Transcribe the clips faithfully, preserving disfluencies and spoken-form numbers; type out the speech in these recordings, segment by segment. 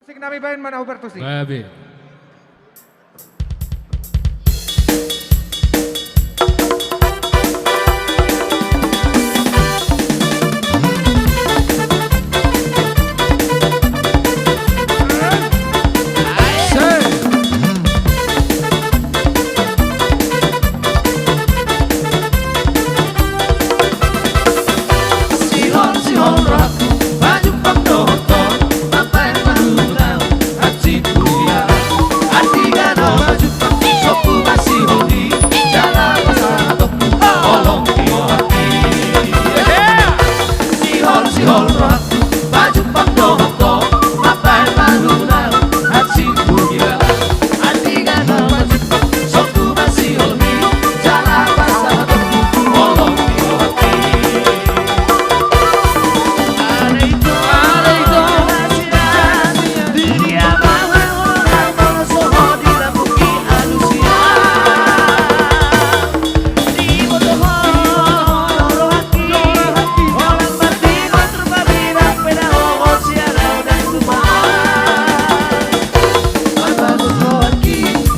Musik nami, baen ma na hubar tusi. Gabe. Sihol, sihol rohangku, pajumpang dohot ho, mambaen pangungutan, hansit tu hela. Andigan na pajumpang, songku ma sihol i, jala pasahatonku, holong ni rohangki. Sihol, sihol rohangku, pajumpang dohot ho, mambaen pangungutan, hansit tu hela. Andigan na pajumpang, songku ma sihol i, jala pasahatonku, holong ni rohangki.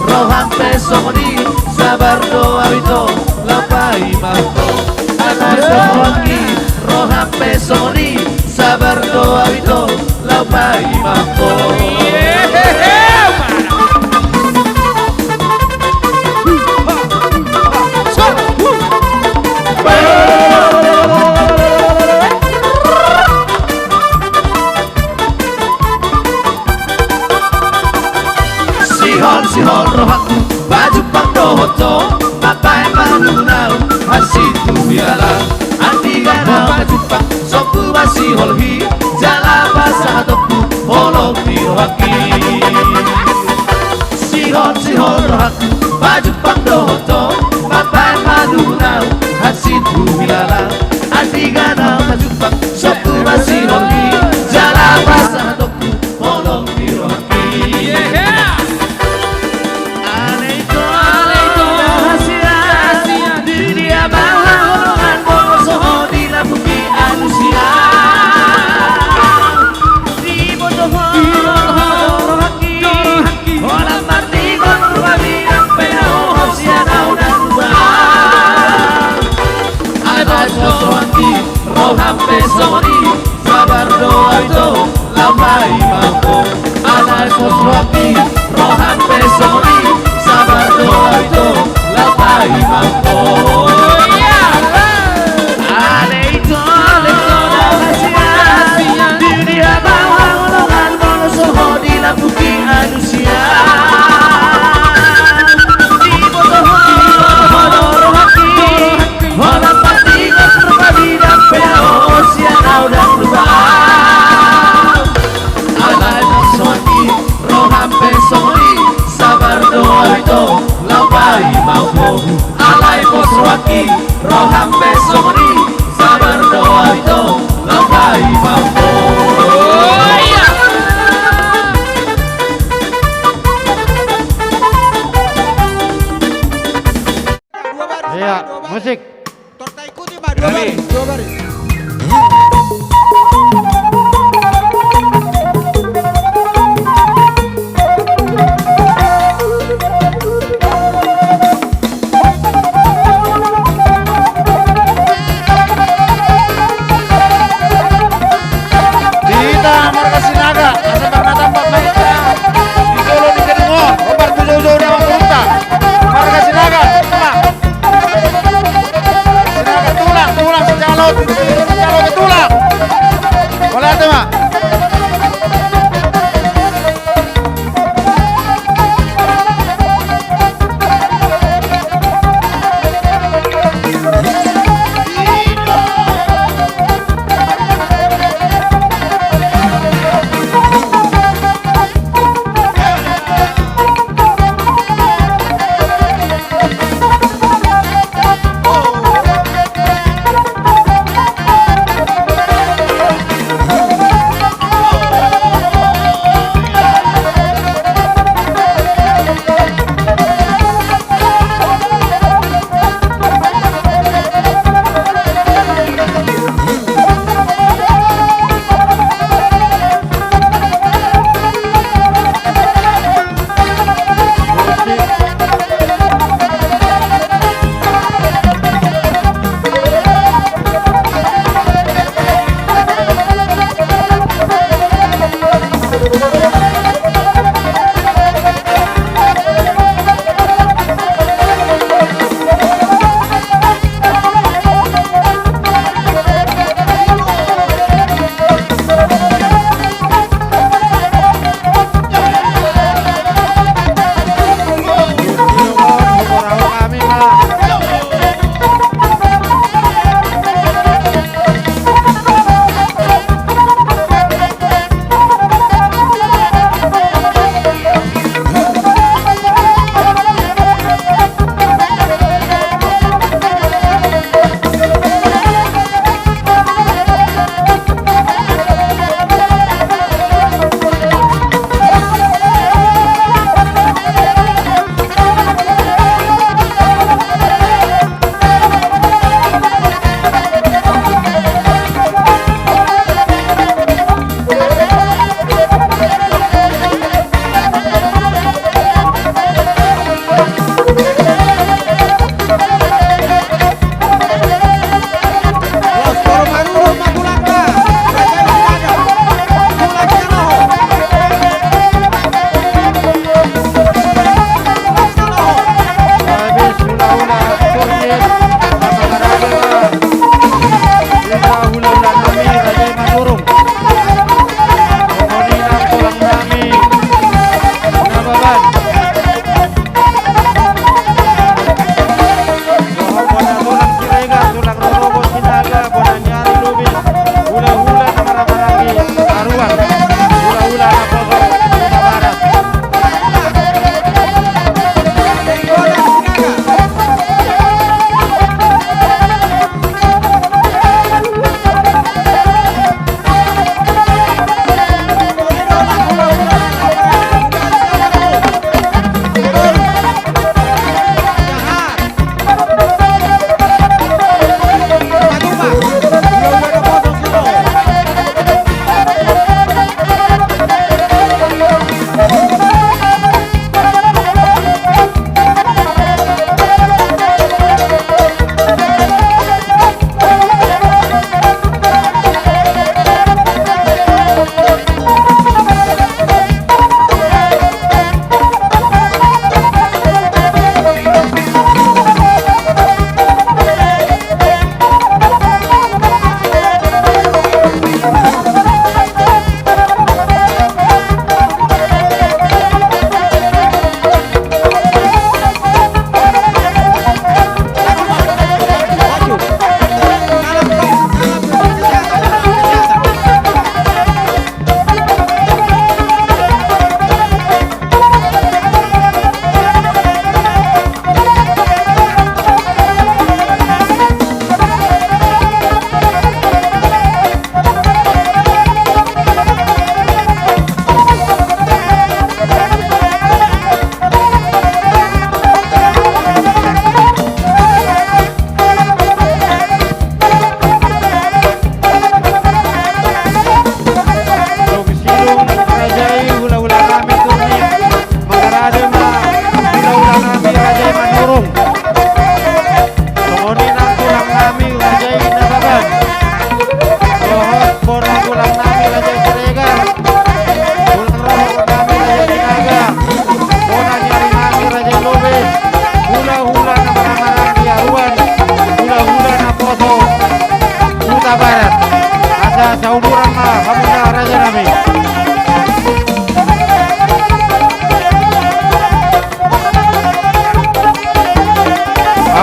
Roham pe songon i, sabar do au ito, laho paima ho. Alai songon i, roham pe songon i, sabar do au ito, laho paima ho. Sihol, sihol rohangku, pajumpang dohot ho, mambaen pangungutan, hansit tu hela. Andigan na pajumpang, songku ma sihol i, jala pasahatonku, holong ni rohangki. Sihol, sihol rohangku, pajumpang dohot ho, mambaen pangungutan, hansit tu hela. Andigan na pajumpang, songku ma sihol i, jala pasahatonku, holong ni rohangki. Alai pos rohangki, roham pe songon i, sabar do au ito, laho paima ho. Alai pos rohangki, roham pe songon i, sabar do au ito, laho paima ho. Ale ito, ale ito, na hasian, di dia bawah golongan molo soho di lampu ki anusia. Diboto ho, diboto ho do rohangki, holan mardingot marbidang pe ahu sian ahu dang lupa. Alai pos rohangki, roham pe songon i, sabar do au ito, laho paima ho. Alai pos rohangki,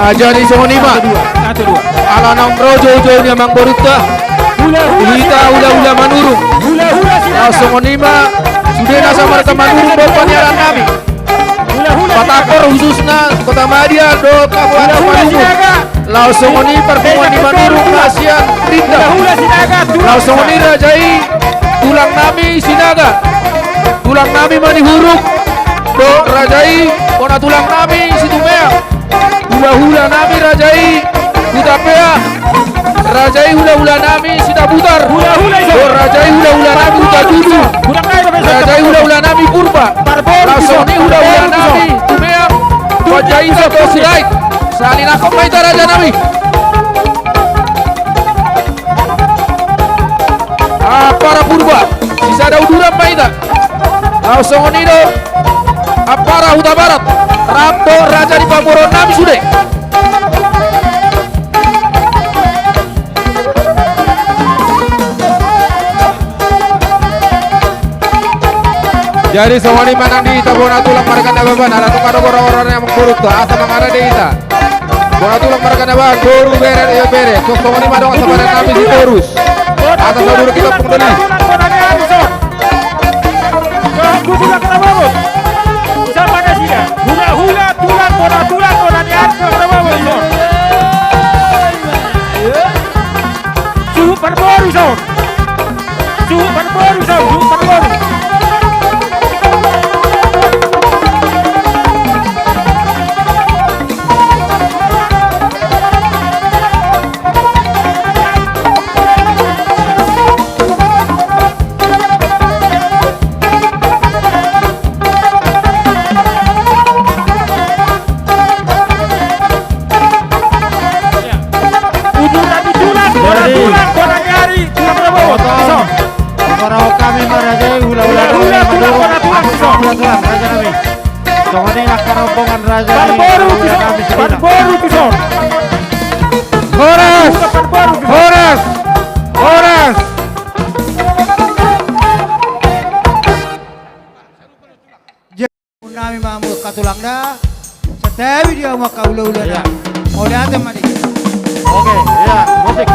Jadi songon i ma. Satu, dua. Satu, dua. Ala naung ro joujou ni amangborunta. Hula-hula. Hita hula-hula Manurung. Hula-hula Sinaga. Laos songon i ma. Sude nasa marga Manurung do paniaran nami. Hula-hula Sinaga. Batagor khususna Kota Madya do Kabupaten Manurung. Hula-hula Sinaga. Laos songon i parpunguan ni Manurung na sian Rindang. Hula-hula Sinaga, tulang. Laos songon i raja i tulang nami Sinaga. Tulang nami Manihuruk. Do raja i bona tulang nami Situmeang. Hula-hula nami raja i Hutapea. Raja i hula-hula nami Sitabutar. Hula-hula i, Ison. Do raja i hula-hula nami Hutatudu. Hula-hula i, Ison. Raja i hula-hula nami Purba. Parboru, Ison. Laos songon i hula-hula nami Tumeang. Panjaitan do Sirait. Salinangkon ma hita raja nami. Ampara Purba, sisada uduran ma hita. Laos songon i do Ampara Hutabarat, rap do raja ni pamoruon nami sude. Jadi songon i ma nang di hita bona tulang marga Nababan, ala tung adong goar-goar ni amangborunta, asa mangarade hita. Bona tulang marga Nababan, boru, bere, iyo bere. Songon i ma dongan saudara nami Sitorus. Asa saudara kita pengdeli. Hula-hula tulang bona ni ari, Ison. Hula-hula tulang bona tulang, bona ni ari, Ison. Suhut parboru, Ison. Suhut parboru, Ison. Suhut parboru. Uduran ni tulang, bona tulang, bona ni ari, tulang na bobot. Ison. Para kami marajai, hula-hula, hula-hula, tulang, bona tulang, Ison. Hula-hula, tulang, raja nami. Songon i nang rombongan raja ni parboru, Ison. Parboru, Ison. Horas. Parboru, Ison. Horas. Horas. Nami ma hamu angka tulangna, santabi di hamu angka hula-hula na. Mauliate ma di. Oke, ya, musik.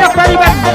Pariban.